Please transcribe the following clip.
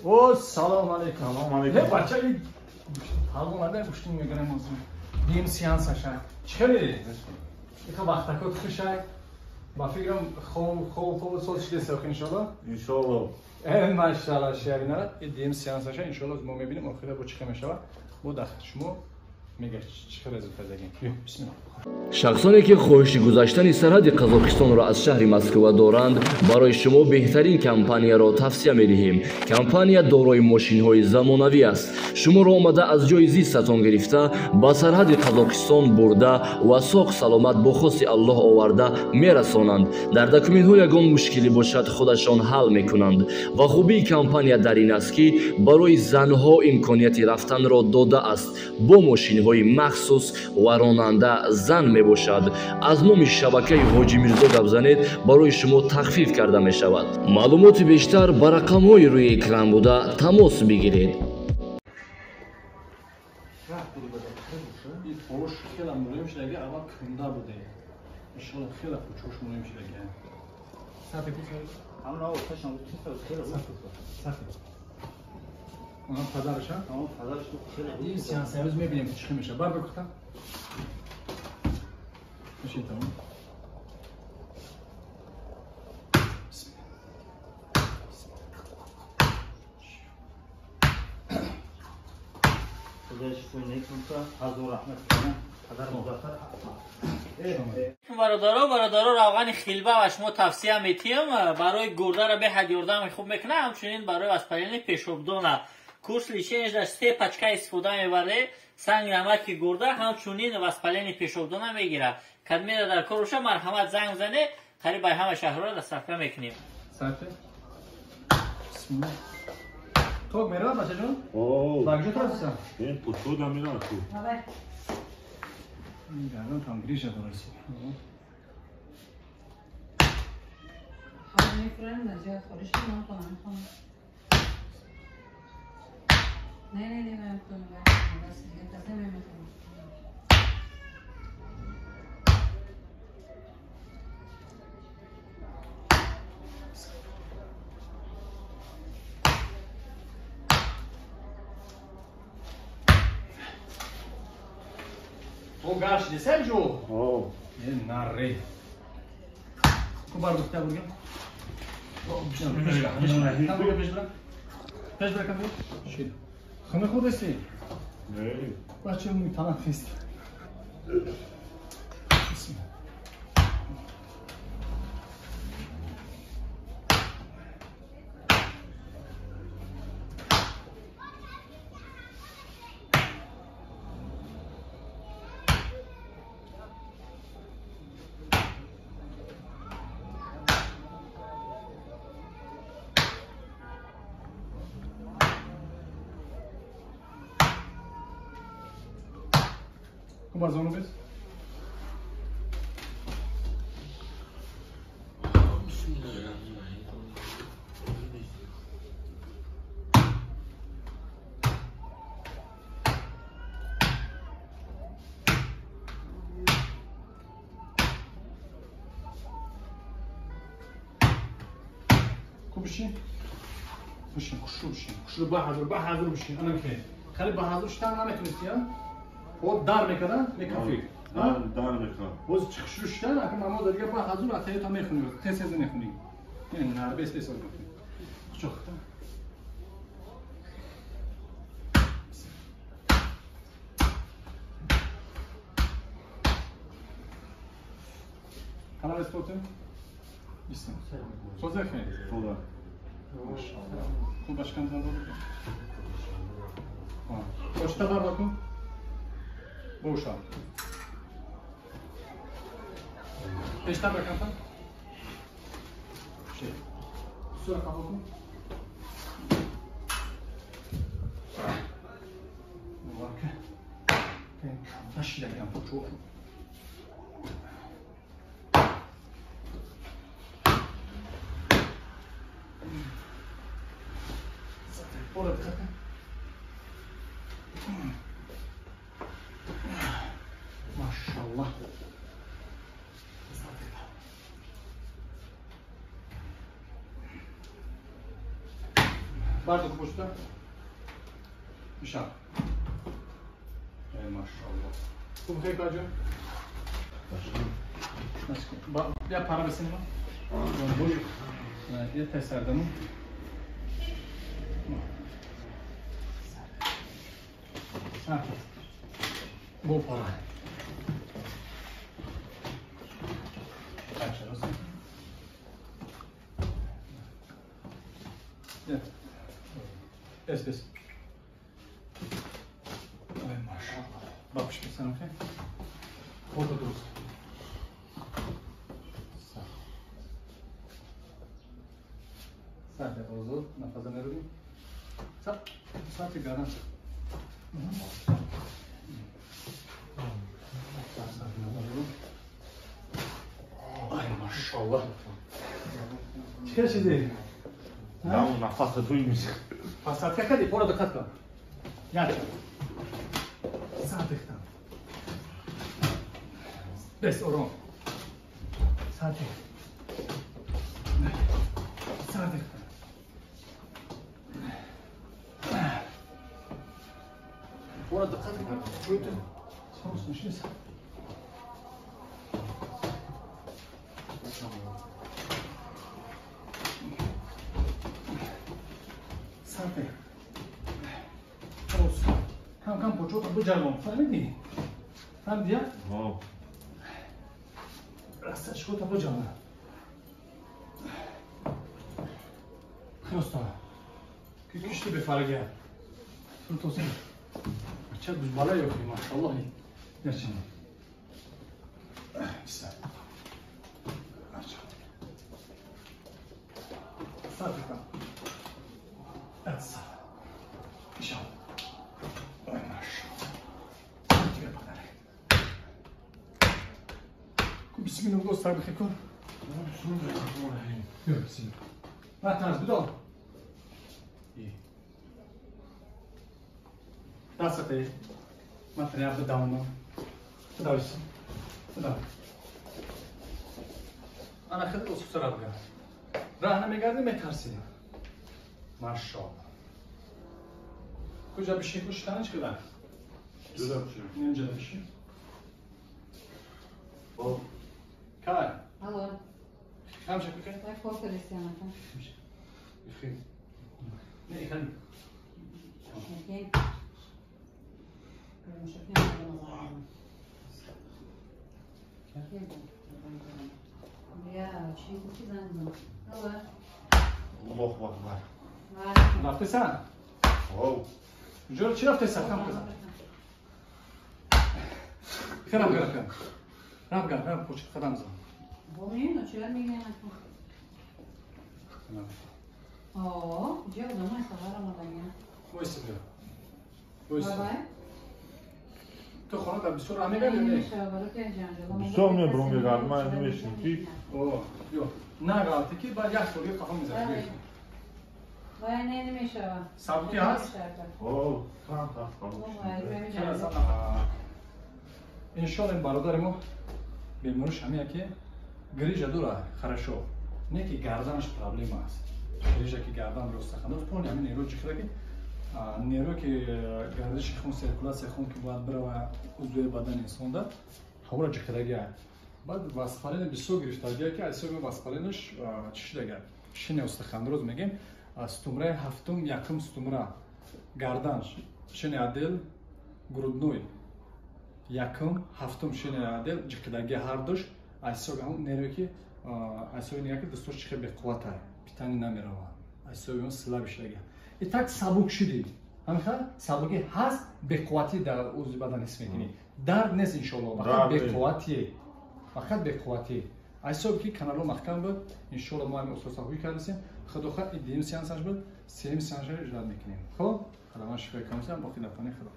О, салом алейкум. Салом алейкум. Бача, ҳалғонада гӯштин мегирем озу. Дим сеанс аша. Чӣ хеле? Иха вақтакот хушай. Ба фикрам хоб хоб хоб соз шиде сохи иншалло. Иншалло. Машалла шиарина. Дим сеанс аша иншалло мо мебинем охира бо чӣ хел мешавад. Бо дар шумо мега чӣ хел результат дагем. Бисмиллоҳ. Шахсоне ки хоҳиши гузаштани сарҳади Қазоқистонро аз шаҳри Москва доранд, барои шумо беҳтарин компанияро тавсия медиҳем. Компания дорои мошинҳои замонавӣ аст. Шуморо омада аз ҷои зистатон гирифта, ба сарҳади Қазоқистон бурда ва соғ саломат бо хости Аллоҳ оварда мерасонанд. Дар документҳо ягон мушкилӣ бошад, худашон ҳал мекунанд. Ва хубии компания дар ин аст, ки барои занҳо имконияти рафтанро додааст бо мошинҳои махсус ва ронанда зан мебошад. Аз номи шабакаи Ҳоҷи Мирзо гап занед, барои шумо тахфиф карда мешавад. Маълумоти бештар ба рақамҳои рӯи экран буда тамос бигиред. Мешин тамом. Бародаро, бародаро, равғани хилба ва шумо тавсия метиҳам, барои гурдаро беҳад ёрдами хуб мекунад, ҳамчунин барои воспалени пешобдона. Курс лечения се пачка истифода мебаред, санги намаки гурда, ҳамчунин воспалени пешобдона мегирад. Кадмеда дар кор боша, марҳамат занг зане, қариб ба ҳама шаҳрҳоро дастрафка мекунем. Сарте. Бисмиллоҳ. Ток меравад, бачаҷон? О. Ба куҷо трафтисан? Ин путуда меравад ту. Ин гардан там грижа дорад. نه نه نه من کنم بس دیگه تازه نمی‌تونم. تو گشت سرجو. آه. یه نره. کو بار دختر برگم. پیش برکم شید. خونه خوردسی؟ نه. بچه موی تنم خیست. Guck mal, so bist. بشین بشین خوشو بشین خوشو با حضور با حضور بشین انا میخوام خیلی با حضور شدن نمیتونستی ها خب در میکردن میکافی در میکردن باز خوشو شدن اگه نماز دیگه با حضور اتایی تا میخونی تست از نخونی نه نه بس بس میخونی خوشو خطا Kanal isportu? İstem. Söz efendim. Sola. Maşallah. Kul başkanından doğru. Koçta var bakın. Boşa. Beşten bakalım. Şey. Sura kapatın. Bak. Taş ile çok. Orada zaten. Бардо пушта. Миша. Эй, машаллоҳ. Хуб хей каҷо? Ба, я пара бисинма. Я тесардаму. Бо пара. Бес, бес. Ой, машаллоҳ. Бабушка, санам хе? Фото дуруст. Сар озод, нафаза мерудим. Сар, сати гаран. Ай, машаллоҳ. Чӣ шиди? Нам нафаса дуй мешавад. Посадка кади, пора даққат кун. Яча. Сатихтан. Бес, ором. Сатих. Сатихтан. Пора даққат кун. Чуйте. Сонус нишист. Сатих. Кам кам почота биҷалон. Фаҳмидӣ? Фаҳмидӣ? Ҳо. Расташкота биҷалон. Хироста. Ки кишти бефарагия. Фуртосин. Бача дузбала ёфти, машаллоҳ. Ярчин. Бисмилла. Сатиха. Атса. Иншаллоҳ. Bismillah, dostlar, bir kol. Bismillah. Натарс, бидол. Дасате. Материал бидауно. Бидавис. Бидав. Ана хед усусара бга. Раҳ намегарди, метарси. Машаллоҳ. Куҷа биши, куштан чӣ кида? Ҷуда биши. Инҷа биши. Кай. Алло. Хамша кука? Дай фото лисяната. Не, ихали. Окей. Аллоҳу акбар. Рафтеса? Ҳо. Ҷоро чӣ рафтеса? Хам куза. Херам гара. Рабга, раб куча, қадам зан. Бомино, чӣ мегӯям? О, ҷо дома савар омадагия. Войси бия. Войси. Бабай? Ту хона дар бисёр раҳ мегарди не? Бисёр мебурам мегардам, ман намешинам ки. О, ё, на ғалати ки баъд як соли қафо мезанӣ. Вай, не, намешава. Сабукӣ ҳаст? О, кам кам. Иншоалло ин бародари мо бемориш ҳамия ки грижа дура хорошо, не ки гарданаш проблема аст. Грижа ки гардан ростахандоз, полни ҳамин нерӯ чихира ки нерӯ ки гардиши хун, циркулятсияи хун ки бояд бирава узвои бадани инсонда, ҳавора чихирагия. Баъд васпалини бисёр гирифтагия ки аз ҳисоби васпалинаш чӣ шудага? Шини остахандроз мегем, стумраи ҳафтум, якум стумра гардан, шини отдел грудной якум, ҳафтум шини отдел ҷиқидагия ҳардуш аз ҳисоби ҳамон нерве ки аз ҳисоби нега ки дастор чихе беқуввата, питани намерава, аз ҳисоби он слаби шудага. И так сабук шудӣ. Ҳамиха сабукӣ ҳаст, беқувватӣ дар узви бадан ҳис мекунӣ. Дард нест иншоаллоҳ, фақат беқувватие. Фақат беқувватӣ. Аз ҳисоби ки каналҳо маҳкам буд, иншоаллоҳ мо ҳамин ососаҳоӣ кардасем. Худо хоҳад ин дуюм сеансаш буд, сеюм сеансашро иҷроат мекунем. Хуб, худованд шифои комил боқӣ дар паноҳи Худо.